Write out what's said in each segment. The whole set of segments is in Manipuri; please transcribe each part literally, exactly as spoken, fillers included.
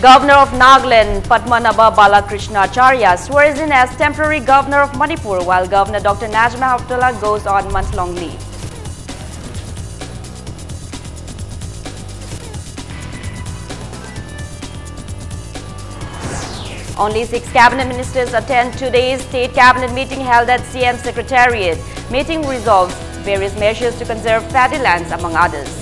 Governor of Nagaland, Padmanabha Balakrishna Acharya, swears in as temporary governor of Manipur, while Governor Doctor Najma Heptulla goes on month-long leave. Only six cabinet ministers attend today's state cabinet meeting held at C M Secretariat. Meeting resolves various measures to conserve paddy lands, among others.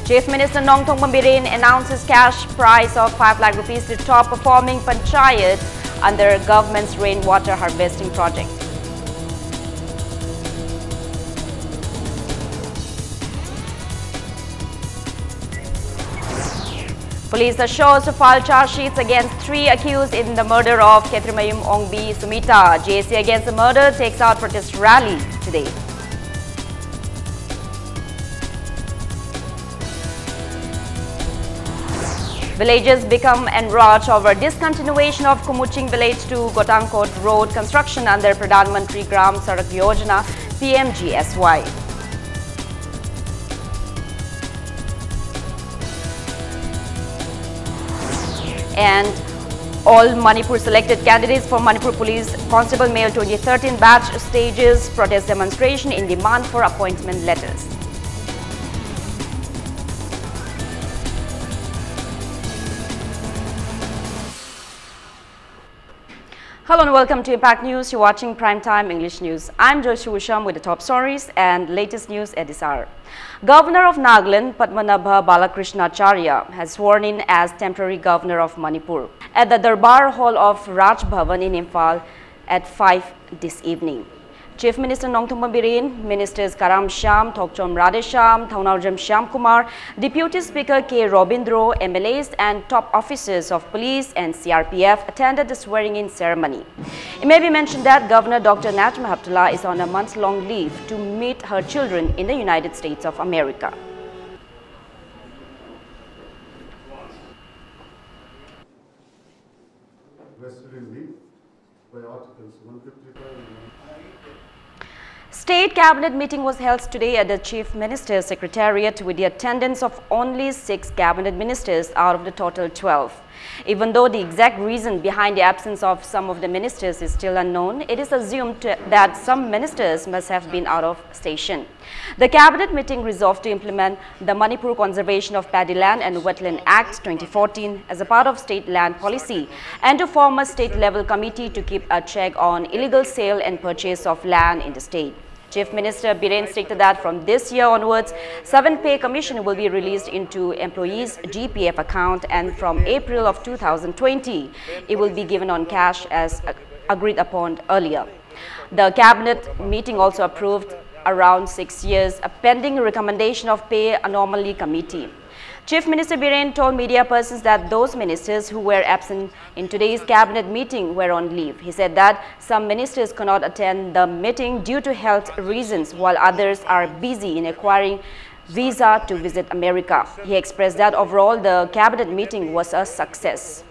Chief Minister Nongthombam Biren announces cash prize of five lakh rupees to top performing panchayat under government's rainwater harvesting project. Police are sure to file charge sheets against three accused in the murder of Khetrimayum Ongbi Sumita. J A C against the murder takes out protest rally today. Villagers become enraged over discontinuation of Kumuching village to Gotangkot road construction under Pradhan Mantri Gram Sadak Yojana, P M G S Y. And all Manipur selected candidates for Manipur Police Constable Male twenty thirteen batch stages protest demonstration in demand for appointment letters. Hello and welcome to Impact News. You're watching Prime Time English News. I'm Joyce Usham with the top stories and latest news at this hour. Governor of Nagaland, Padmanabha Balakrishna Acharya, has sworn in as temporary governor of Manipur at the Darbar Hall of Raj Bhavan in Imphal at five this evening. Chief Minister Nongthombam Biren, Ministers Karam Shyam, Thokchom Radheshyam, Thounaojam Shyam Kumar, Deputy Speaker K Robindro, M L As and top officers of police and C R P F attended the swearing-in ceremony. It may be mentioned that Governor Doctor Najma Heptulla is on a month-long leave to meet her children in the United States of America. Vested in me by Articles one fifty-five and State cabinet meeting was held today at the Chief Minister's Secretariat with the attendance of only six cabinet ministers out of the total twelve. Even though the exact reason behind the absence of some of the ministers is still unknown, it is assumed that some ministers must have been out of station. The cabinet meeting resolved to implement the Manipur Conservation of Paddy Land and Wetland Act twenty fourteen as a part of state land policy and to form a state-level committee to keep a check on illegal sale and purchase of land in the state. Chief Minister Biren stated that from this year onwards, seven pay commission will be released into employees' G P F account, and from April of two thousand twenty, it will be given on cash as agreed upon earlier. The cabinet meeting also approved around six years a pending recommendation of pay anomaly committee. Chief Minister Biren told media persons that those ministers who were absent in today's cabinet meeting were on leave. He said that some ministers could not attend the meeting due to health reasons, while others are busy in acquiring visa to visit America. He expressed that overall the cabinet meeting was a success.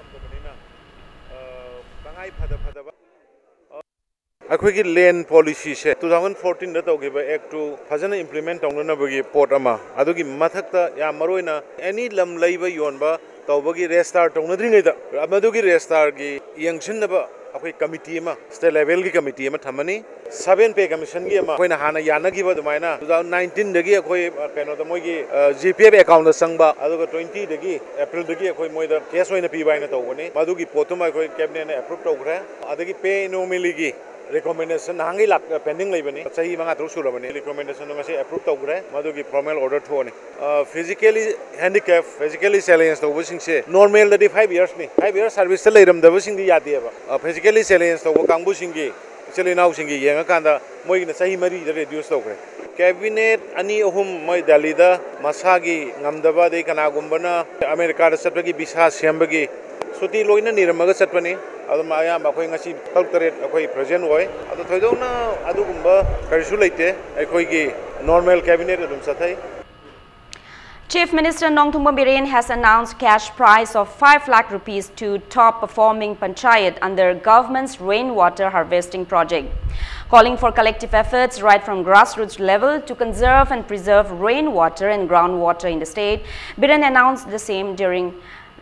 ꯑꯩꯈꯣꯏꯒꯤ ꯂꯦꯟ ꯄꯣꯂꯤꯁꯤꯁꯦ ꯇꯨ ꯊꯥꯎꯖꯟ ꯐꯣꯔꯇꯤꯟꯗ ꯇꯧꯈꯤꯕ ꯑꯦꯛꯇꯨ ꯐꯖꯅ ꯏꯝꯄ꯭ꯂꯤꯃꯦꯟ ꯇꯧꯅꯅꯕꯒꯤ ꯄꯣꯠ ꯑꯃ, ꯑꯗꯨꯒꯤ ꯃꯊꯛꯇ ꯌꯥꯝ ꯃꯔꯨ ꯑꯣꯏꯅ ꯑꯦꯅꯤ ꯂꯝ ꯂꯩꯕ ꯌꯣꯟꯕ ꯇꯧꯕꯒꯤ ꯔꯦꯖꯤꯁꯇꯥꯔ ꯇꯧꯅꯗ꯭ꯔꯤꯉꯩꯗ ꯃꯗꯨꯒꯤ ꯔꯦꯖꯤꯁꯇꯥꯔꯒꯤ ꯌꯦꯡꯁꯤꯟꯅꯕ ꯑꯩꯈꯣꯏ ꯀꯃꯤꯇꯤ ꯑꯃ, ꯁ꯭ꯇꯦꯠ ꯂꯦꯚꯦꯜꯒꯤ ꯀꯃꯤꯇꯤ ꯑꯃ ꯊꯝꯃꯅꯤ꯫ ꯁꯚꯦꯟ ꯄꯦ ꯀꯃꯤꯁꯟꯒꯤ ꯑꯃ ꯑꯩꯈꯣꯏꯅ ꯍꯥꯟꯅ ꯌꯥꯅꯈꯤꯕ ꯑꯗꯨꯃꯥꯏꯅ ꯇꯨ ꯊꯥꯎꯖꯟ ꯅꯥꯏꯟꯇꯤꯟꯗꯒꯤ ꯑꯩꯈꯣꯏ ꯀꯩꯅꯣꯗ ꯃꯣꯏꯒꯤ ꯖꯤ ꯄꯤ ꯑꯦꯐ ꯑꯦꯀꯥꯎꯟꯗ ꯆꯪꯕ, ꯑꯗꯨꯒ ꯇ꯭ꯋꯦꯟꯇꯤꯗꯒꯤ ꯑꯦꯄ꯭ꯔꯤꯜꯗꯒꯤ ꯑꯩꯈꯣꯏ ꯃꯣꯏꯗ ꯀꯦꯁ ꯑꯣꯏꯅ ꯄꯤꯕ ꯍꯥꯏꯅ ꯇꯧꯕꯅꯤ꯫ ꯃꯗꯨꯒꯤ ꯄꯣꯠꯇꯨꯃ ꯑꯩꯈꯣꯏ ꯀꯦꯕꯤꯅꯦꯠꯅ ꯑꯦꯄ꯭ꯔꯨꯞ ꯇꯧꯈ꯭ꯔꯦ꯫ ꯑꯗꯒꯤ ꯄꯦ ꯑꯦꯅꯣꯃꯦꯂꯤꯒꯤ ꯔꯤꯀꯣꯃꯦꯟꯗꯦꯁꯟ ꯅꯍꯥꯟꯈꯩ ꯂꯥꯛ ꯄꯦꯟꯗꯤꯡ ꯂꯩꯕꯅꯤ, ꯆꯍꯤ ꯃꯉꯥ ꯇꯔꯨꯛ ꯁꯨꯔꯕꯅꯤ꯫ ꯔꯤꯀꯣꯃꯦꯟꯗꯦꯁꯟꯗꯣ ꯉꯁꯤ ꯑꯦꯄ꯭ꯔꯨꯞ ꯇꯧꯈ꯭ꯔꯦ, ꯃꯗꯨꯒꯤ ꯐꯣꯔꯃꯦꯜ ꯑꯣꯔꯗꯔ ꯊꯣꯛꯑꯅꯤ꯫ ꯐꯤꯖꯤꯀꯦꯂꯤ ꯍꯦꯟꯗꯤꯀꯦꯞ, ꯐꯤꯖꯤꯀꯦꯂꯤ ꯆꯦꯂꯦꯟꯖ ꯇꯧꯕꯁꯤꯡꯁꯦ ꯅꯣꯔꯃꯦꯜꯗꯗꯤ ꯐꯥꯏꯚ ꯏꯌꯔꯁꯅꯤ꯫ ꯐꯥꯏꯚ ꯏꯌꯔꯁ ꯁꯥꯔꯚꯤꯁꯇ ꯂꯩꯔꯝꯗꯕꯁꯤꯡꯗꯤ ꯌꯥꯗꯦꯕ꯫ ꯐꯤꯖꯤꯀꯦꯂꯤ ꯆꯦꯂꯦꯟꯖ ꯇꯧꯕ ꯀꯥꯡꯕꯨꯁꯤꯡꯒꯤ, ꯏꯆꯤꯜ ꯏꯅꯥꯎꯁꯤꯡꯒꯤ ꯌꯦꯡꯉꯀꯥꯟꯗ ꯃꯣꯏꯒꯤꯅ ꯆꯍꯤ ꯃꯔꯤꯗ ꯔꯦꯗ꯭ꯌꯨꯁ ꯇꯧꯈ꯭ꯔꯦ꯫ ꯀꯦꯕꯤꯅꯦꯠ ꯑꯅꯤ ꯑꯍꯨꯝ ꯃꯣꯏ ꯗꯦꯜꯂꯤꯗ ꯃꯁꯥꯒꯤ ꯉꯝꯗꯕ, ꯑꯗꯩ ꯀꯅꯥꯒꯨꯝꯕꯅ ꯑꯃꯦꯔꯤꯀꯥꯗ ꯆꯠꯄꯒꯤ ꯚꯤꯁꯥ ꯁꯦꯝꯕꯒꯤ ꯁꯨꯇꯤ ꯂꯣꯏꯅ ꯅꯤꯔꯝꯃꯒ ꯆꯠꯄꯅꯤ꯫ ꯑꯗꯨꯝ ꯑꯌꯥꯝꯕ ꯑꯩꯈꯣꯏ ꯉꯁꯤ ꯇꯔꯨꯛ ꯇꯔꯦꯠ ꯑꯩꯈꯣꯏ ꯄ꯭ꯔꯦꯖꯦꯟ ꯑꯣꯏ꯫ ꯑꯗꯣ ꯊꯣꯏꯗꯣꯛꯅ ꯑꯗꯨꯒꯨꯝꯕ ꯀꯔꯤꯁꯨ ꯂꯩꯇꯦ꯫ ꯑꯩꯈꯣꯏꯒꯤ ꯅꯣꯔꯃꯦꯜ ꯀꯦꯕꯤꯅꯦꯠ ꯑꯗꯨꯝ ꯆꯠꯊꯩ꯫ Chief Minister Nongthombam Biren has announced cash prize of five lakh rupees to top performing panchayat under government's rainwater harvesting project, calling for collective efforts right from grassroots level to conserve and preserve rainwater and groundwater in the state. Biren announced the same during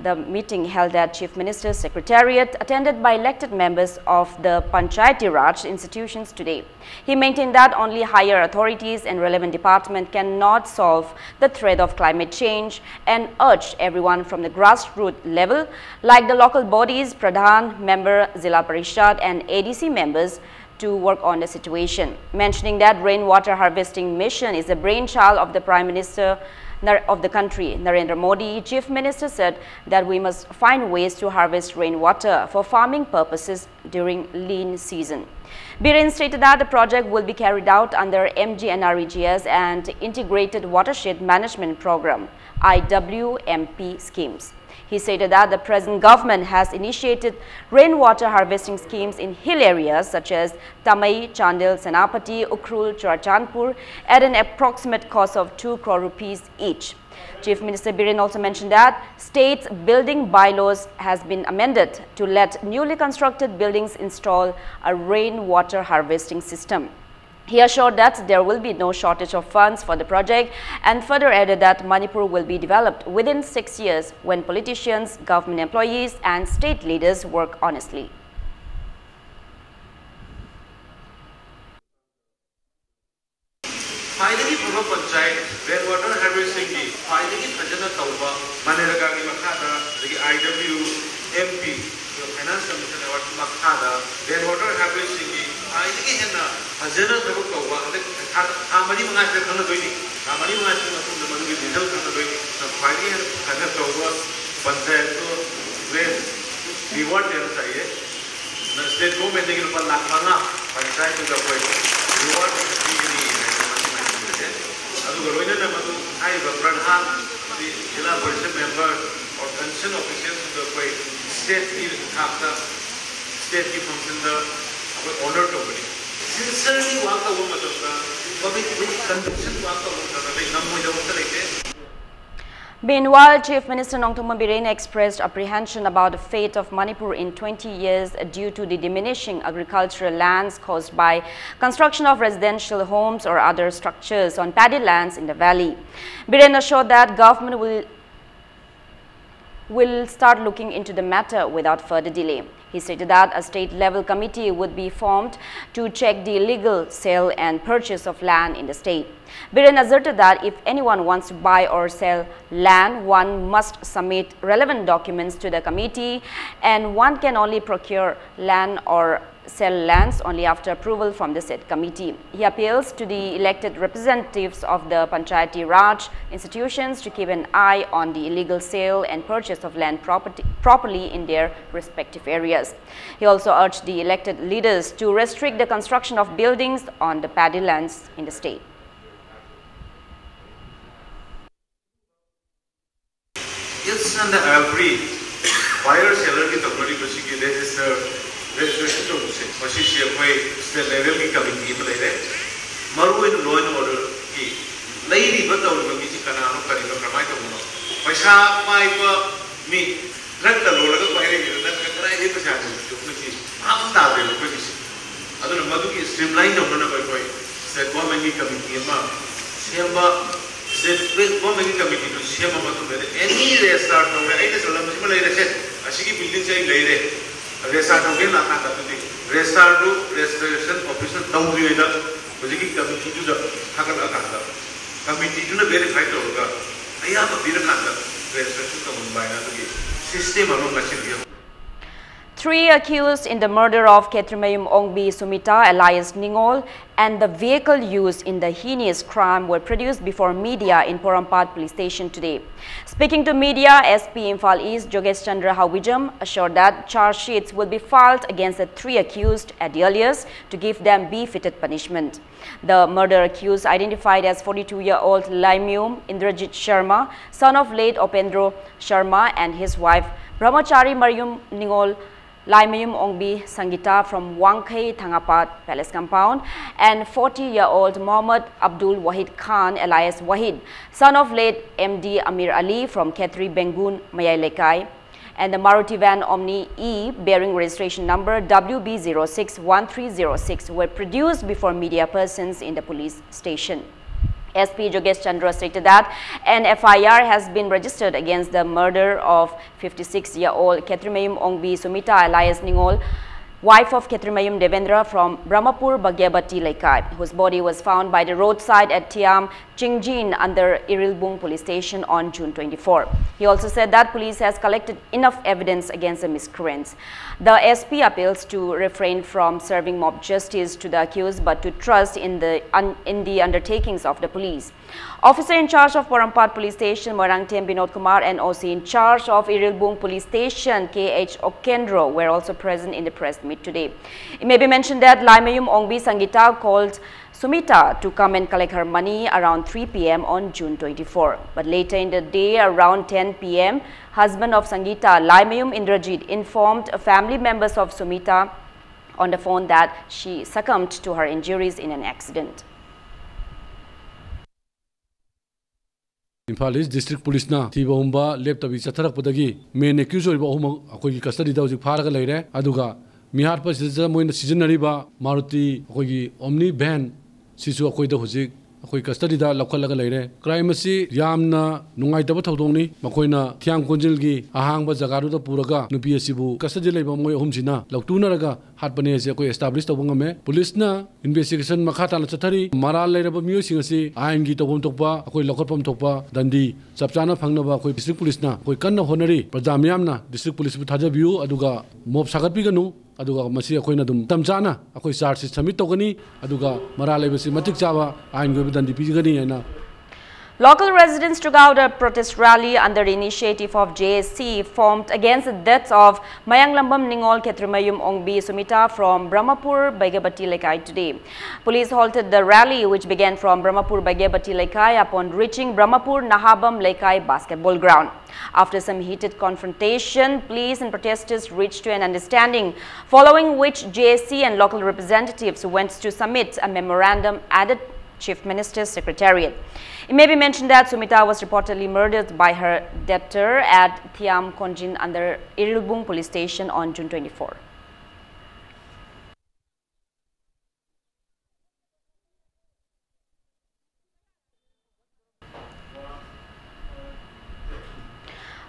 the meeting held at Chief Minister's Secretariat, attended by elected members of the Panchayati Raj institutions today. He maintained that only higher authorities and relevant department cannot solve the threat of climate change and urged everyone from the grassroots level, like the local bodies, Pradhan, member, Zilla Parishad and A D C members, to work on the situation. Mentioning that rainwater harvesting mission is a brainchild of the Prime Minister Nar- of the country, Narendra Modi, Chief Minister said that we must find ways to harvest rainwater for farming purposes during lean season. Biren stated that the project will be carried out under M G N R E G S and Integrated Watershed Management Program, I W M P schemes. He stated that the present government has initiated rainwater harvesting schemes in hill areas such as Tamei, Chandel, Senapati, Ukhrul, Churachandpur at an approximate cost of two crore rupees each. Chief Minister Biren also mentioned that state's building bylaws has been amended to let newly constructed buildings install a rainwater harvesting system. He assured that there will be no shortage of funds for the project and further added that Manipur will be developed within six years when politicians, government employees, and state leaders work honestly. ꯈ꯭ꯋꯥꯏꯗꯒꯤ ꯐꯕ ꯄꯟꯆꯥꯌꯠ ꯔꯦꯟ ꯋꯥꯇꯔ ꯍꯥꯔꯚꯦꯁꯇꯤꯡꯒꯤ ꯈ꯭ꯋꯥꯏꯗꯒꯤ ꯐꯖꯅ ꯇꯧꯕ ꯃꯅꯔꯦꯒꯥꯒꯤ ꯃꯈꯥꯗ ꯑꯗꯒꯤ I W M P finance commission award ꯃꯈꯥꯗ ꯔꯦꯟ ꯋꯥꯇꯔ ꯍꯥꯔꯚꯦꯁꯇꯤꯡꯒꯤ ꯈ꯭ꯋꯥꯏꯗꯒꯤ ꯍꯦꯟꯅ ꯐꯖꯅ ꯊꯕꯛ ꯇꯧꯕ ꯑꯗꯩ ꯊꯥ ꯊꯥ ꯃꯔꯤ ꯃꯉꯥꯁꯤꯗ ꯈꯪꯅꯗꯣꯏꯅꯤ꯫ ꯊꯥ ꯃꯔꯤ ꯃꯉꯥꯁꯤꯒꯤ ꯃꯇꯨꯡꯗ ꯃꯗꯨꯒꯤ ꯔꯤꯖꯜ ꯈꯪꯅꯗꯣꯏꯅꯤ꯫ ꯑꯗꯨꯅ ꯈ꯭ꯋꯥꯏꯗꯒꯤ ꯍꯦꯟꯅ ꯐꯖꯅ ꯇꯧꯕ ꯄꯟꯆꯥꯌꯠꯇꯨ ꯔꯦꯟ ꯔꯤꯋꯥꯔꯗ ꯌꯥꯝ ꯆꯥꯏꯌꯦ꯫ ꯁ꯭ꯇꯦꯠ ꯒꯣꯔꯃꯦꯟꯗꯒꯤ ꯂꯨꯄꯥ ꯂꯥꯈ ꯃꯉꯥ ꯄꯟꯆꯥꯌꯠꯇꯨꯗ ꯑꯩꯈꯣꯏ ꯔꯤꯋꯥꯔꯗ ꯄꯤꯒꯅꯤ ꯍꯥꯏꯅ ꯃꯁꯤ ꯃꯌꯥꯝ ꯊꯝꯖꯒꯦ꯫ ꯑꯗꯨꯒ ꯂꯣꯏꯅꯅ ꯃꯗꯨ ꯍꯥꯏꯔꯤꯕ ꯄ꯭ꯔꯙꯥꯟ ꯑꯃꯗꯤ ꯖꯤꯂꯥ ꯄꯔꯤꯁꯗ ꯃꯦꯝꯕꯔ ꯑꯣꯔ ꯀꯟꯁꯔꯟ ꯑꯣꯐꯤꯁꯤꯌꯦꯜꯁꯤꯡꯗ ꯑꯩꯈꯣꯏ ꯁ꯭ꯇꯦꯠꯀꯤ ꯊꯥꯛꯇ ꯁ꯭ꯇꯦꯠꯀꯤ ꯐꯪꯁꯟꯗ ꯑꯩꯈꯣꯏ ꯑꯣꯅꯔ ꯇꯧꯒꯅꯤ꯫ ꯁꯤꯟꯁꯔꯂꯤ ꯋꯥꯛ ꯇꯧꯕ ꯃꯇꯝꯗ ꯄꯕ꯭ꯂꯤꯛ ꯀꯟꯚꯤꯛꯁꯟ ꯋꯥꯛ ꯇꯧꯕ ꯃꯇꯝꯗ ꯑꯇꯩ ꯉꯝꯃꯣꯏꯗꯕ ꯑꯝꯇ ꯂꯩꯇꯦ꯫ Meanwhile, Chief Minister Nongthombam Biren expressed apprehension about the fate of Manipur in twenty years due to the diminishing agricultural lands caused by construction of residential homes or other structures on paddy lands in the valley. Biren assured that government will will start looking into the matter without further delay. He stated that a state-level committee would be formed to check the illegal sale and purchase of land in the state. Biren asserted that if anyone wants to buy or sell land, one must submit relevant documents to the committee, and one can only procure land or sell lands only after approval from the said committee. He appeals to the elected representatives of the Panchayati Raj institutions to keep an eye on the illegal sale and purchase of land property, properly in their respective areas. He also urged the elected leaders to restrict the construction of buildings on the paddy lands in the state. Each and every buyer seller ꯒꯤ ꯇꯧꯅꯔꯤꯕꯁꯤꯒꯤ register, registration ꯇꯧꯕꯁꯦ, ꯃꯁꯤꯁꯦ ꯑꯩꯈꯣꯏ state level ꯒꯤ committee ꯑꯃ ꯂꯩꯔꯦ꯫ ꯃꯔꯨꯑꯣꯏꯅ law and order ꯒꯤ ꯂꯩꯔꯤꯕ ꯇꯧꯔꯤꯕ ꯃꯤꯁꯤ ꯀꯅꯥꯅꯣ, ꯀꯔꯤꯅꯣ, ꯀꯃꯥꯏꯅ ꯇꯧꯕꯅꯣ, ꯄꯩꯁꯥ ꯄꯥꯏꯕ ꯃꯤ, drug ꯂꯂꯣꯜꯂꯒ ꯄꯥꯏꯔꯛꯏꯔꯣ ꯅꯠꯇ꯭ꯔꯒ ꯀꯗꯥꯏꯗꯒꯤ ꯄꯩꯁꯥꯅꯣ? ꯑꯩꯈꯣꯏꯁꯤ ꯚꯥꯞ ꯑꯃ ꯇꯥꯗ꯭ꯔꯦꯕ ꯑꯩꯈꯣꯏꯒꯤꯁꯦ꯫ ꯑꯗꯨꯅ ꯃꯗꯨꯒꯤ streamline ꯇꯧꯅꯅꯕ ꯑꯩꯈꯣꯏ state government ꯀꯤ committee ꯑꯃ ꯁꯦꯝꯕ, state government ꯀꯤ committee ꯗꯨ ꯁꯦꯝꯃ ꯃꯇꯨꯡꯗ any register ꯇꯧꯔꯦ, ꯑꯩꯅ ꯆꯜꯂꯝꯕꯁꯤꯃ ꯂꯩꯔꯦꯁꯦ, ꯑꯁꯤꯒꯤ building ꯁꯦ ꯑꯩ ꯂꯩꯔꯦ, register ꯇꯧꯒꯦꯅ ꯂꯥꯛꯀꯥꯟꯗ ꯑꯗꯨꯗꯤ register ꯗꯨ registration officer ꯇꯧꯗ꯭ꯔꯤꯉꯩꯗ ꯍꯧꯖꯤꯛꯀꯤ committee ꯗꯨꯗ ꯊꯥꯒꯠꯂꯛꯑꯀꯥꯟꯗ committee ꯗꯨꯅ verify ꯇꯧꯔꯒ ꯑꯌꯥꯕ ꯄꯤꯔꯀꯥꯟꯗ registration ꯇꯧꯍꯟꯕ ꯍꯥꯏꯅ ꯑꯗꯨꯒꯤ system ꯑꯃ ꯉꯁꯤꯗꯒꯤ Three accused in the murder of Khetrimayum Ongbi Sumita alias Ningol and the vehicle used in the heinous crime were produced before media in Porompat Police Station today. Speaking to media, S P Imphal East Jogesh Chandra Hawbijam assured that charge sheets will be filed against the three accused at the earliest to give them befitted punishment. The murder accused, identified as forty-two-year-old Laimyum Indrajit Sharma, son of late Opendro Sharma, and his wife Brahmachari Marium Ningol, Laimayum Ongbi Sangita from Wangkhei Thangapad Palace Compound, and forty-year-old Mohammad Abdul Wahid Khan, alias Wahid, son of late M D Amir Ali from Khetri Bengun Mayai Lekai, and the Maruti van Omni E bearing registration number W B zero six one three zero six were produced before media persons in the police station. S P Jogesh Chandra stated that an F I R has been registered against the murder of fifty-six-year-old Khetrimayum Ongbi Sumita, alias Ningol, wife of Khetrimayum Devendra from Brahmapur Bagyabati Lekai, whose body was found by the roadside at Thiam Chingjin under Irilbung Police Station on June twenty-four. He also said that police has collected enough evidence against the miscreants. The S P appeals to refrain from serving mob justice to the accused, but to trust in the un-, in the undertakings of the police. Officer in charge of Porompat Police Station, Moirangthem Binod Kumar, and O C in charge of Irilbung Police Station, K H Okendro, were also present in the press meet today. It may be mentioned that Laimayum Ongbi Sangita called Sumita to come and collect her money around three P M on June twenty-four. But later in the day, around ten P M, husband of Sangita, Laimayum Indrajit, informed family members of Sumita on the phone that she succumbed to her injuries in an accident. Imphal East District Police ꯅ ꯊꯤꯕ ꯍꯨꯝꯕ ꯂꯦꯞꯇꯕꯤ ꯆꯠꯊꯔꯛꯄꯗꯒꯤ main accused ꯑꯣꯏꯕ ꯑꯍꯨꯝꯃꯛ ꯑꯩꯈꯣꯏꯒꯤ custody ꯗ ꯍꯧꯖꯤꯛ ꯐꯥꯔꯒ ꯂꯩꯔꯦ꯫ ꯑꯗꯨꯒ ꯃꯤꯍꯥꯠꯄꯁꯤꯗ ꯃꯣꯏꯅ ꯁꯤꯖꯤꯟꯅꯔꯤꯕ Maruti ꯑꯩꯈꯣꯏꯒꯤ Omni van ꯁꯤꯁꯨ ꯑꯩꯈꯣꯏꯗ ꯍꯧꯖꯤꯛ ꯑꯩꯈꯣꯏ custody ꯗ ꯂꯧꯈꯠꯂꯒ ꯂꯩꯔꯦ꯫ Crime ꯑꯁꯤ ꯌꯥꯝꯅ ꯅꯨꯡꯉꯥꯏꯇꯕ ꯊꯧꯗꯣꯛꯅꯤ꯫ ꯃꯈꯣꯏꯅ ꯊꯤꯌꯥꯝ ꯀꯣꯟꯖꯤꯜꯒꯤ ꯑꯍꯥꯡꯕ ꯖꯒꯥꯗꯨꯗ ꯄꯨꯔꯒ ꯅꯨꯄꯤ ꯑꯁꯤꯕꯨ custody ꯂꯩꯕ ꯃꯣꯏ ꯑꯍꯨꯝꯁꯤꯅ ꯂꯧꯇꯨꯅꯔꯒ ꯍꯥꯠꯄꯅꯦ ꯍꯥꯏꯁꯦ ꯑꯩꯈꯣꯏ establish ꯇꯧꯕ ꯉꯝꯃꯦ꯫ Police ꯅ investigation ꯃꯈꯥ ꯇꯥꯅ ꯆꯠꯊꯔꯤ꯫ ꯃꯔꯥꯜ ꯂꯩꯔꯕ ꯃꯤꯑꯣꯏꯁꯤꯡ ꯑꯁꯤ ꯑꯥꯏꯟꯒꯤ ꯇꯧꯐꯝ ꯊꯣꯛꯄ, ꯑꯩꯈꯣꯏ ꯂꯧꯈꯠꯐꯝ ꯊꯣꯛꯄ ꯗꯟꯗꯤ ꯆꯞ ꯆꯥꯅ ꯐꯪꯅꯕ ꯑꯩꯈꯣꯏ District Police ꯅ ꯑꯩꯈꯣꯏ ꯀꯟꯅ ꯍꯣꯠꯅꯔꯤ꯫ ꯄ꯭ꯔꯖꯥ ꯃꯤꯌꯥꯝꯅ District Police ꯄꯨ ꯊꯥꯖꯕꯤꯌꯨ, ꯑꯗꯨꯒ mob ꯁꯥꯒꯠꯄꯤꯒꯅꯨ, ꯑꯗꯨꯒ ꯃꯁꯤ ꯑꯩꯈꯣꯏꯅ ꯑꯗꯨꯝ ꯃꯇꯝ ꯆꯥꯅ ꯑꯩꯈꯣꯏ charge sheet submit ꯇꯧꯒꯅꯤ, ꯑꯗꯨꯒ ꯃꯔꯥꯜ ꯂꯩꯕꯁꯤ ꯃꯇꯤꯛ ꯆꯥꯕ ꯑꯥꯏꯟꯒꯤ ꯑꯣꯏꯕ ꯗꯟꯗꯤ ꯄꯤꯒꯅꯤ ꯍꯥꯏꯅ Local residents took out a protest rally under the initiative of J S C, formed against the death of Mayanglambam Ningol Khetrimayum Ongbi Sumita from Brahmapur Baigabati Lekai today. Police halted the rally, which began from Brahmapur Baigabati Lekai, upon reaching Brahmapur Nahabam Lekai basketball ground. After some heated confrontation, police and protesters reached to an understanding, following which J S C and local representatives went to submit a memorandum at the Chief Minister's Secretariat. It may be mentioned that Sumita was reportedly murdered by her debtor at Thiam Khonjin under Irilbung Police Station on June twenty-four.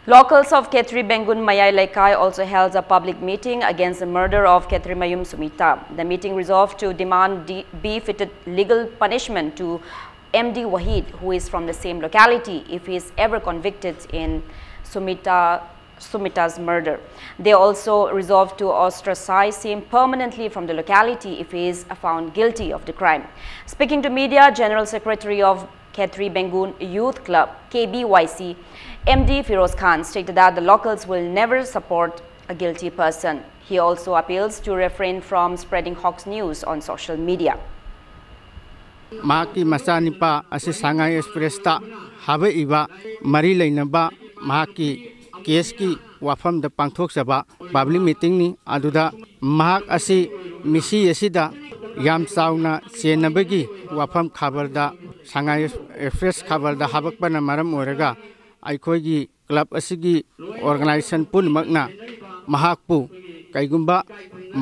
Locals of Khetri Bengun Mayai Lekai also held a public meeting against the murder of Khetrimayum Sumita. The meeting resolved to demand de- befitted legal punishment to M D Wahid, who is from the same locality, if he is ever convicted in Sumita Sumita's murder. They also resolved to ostracize him permanently from the locality if he is found guilty of the crime. Speaking to media, General Secretary of Khetri Bengun Youth Club, K B Y C, M D Firoz Khan, stated that the locals will never support a guilty person. He also appeals to refrain from spreading hoax news on social media. ꯃꯍꯥꯛꯀꯤ ꯃꯆꯥꯅꯤꯄꯥ ꯑꯁꯤ ꯁꯉꯥꯏ ꯑꯦꯛꯁꯄ꯭ꯔꯦꯁꯇ ꯍꯥꯞꯄꯛꯏꯕ ꯃꯔꯤ ꯂꯩꯅꯕ ꯃꯍꯥꯛꯀꯤ ꯀꯦꯁꯀꯤ ꯋꯥꯐꯝꯗ ꯄꯥꯡꯊꯣꯛꯆꯕ ꯄꯕ꯭ꯂꯤꯛ ꯃꯤꯇꯤꯡꯅꯤ꯫ ꯑꯗꯨꯗ ꯃꯍꯥꯛ ꯑꯁꯤ ꯃꯤꯁꯤ ꯑꯁꯤꯗ ꯌꯥꯝ ꯆꯥꯎꯅ ꯆꯦꯟꯅꯕꯒꯤ ꯋꯥꯐꯝ ꯈꯕꯔꯗ, ꯁꯉꯥꯏ ꯑꯦꯛꯁꯄ꯭ꯔꯦꯁ ꯈꯕꯔꯗ ꯍꯥꯞꯄꯛꯄꯅ ꯃꯔꯝ ꯑꯣꯏꯔꯒ ꯑꯩꯈꯣꯏꯒꯤ ꯀ꯭ꯂꯕ ꯑꯁꯤꯒꯤ ꯑꯣꯔꯒꯅꯥꯏꯖꯦꯁꯟ ꯄꯨꯝꯅꯃꯛꯅ ꯃꯍꯥꯛꯄꯨ ꯀꯩꯒꯨꯝꯕ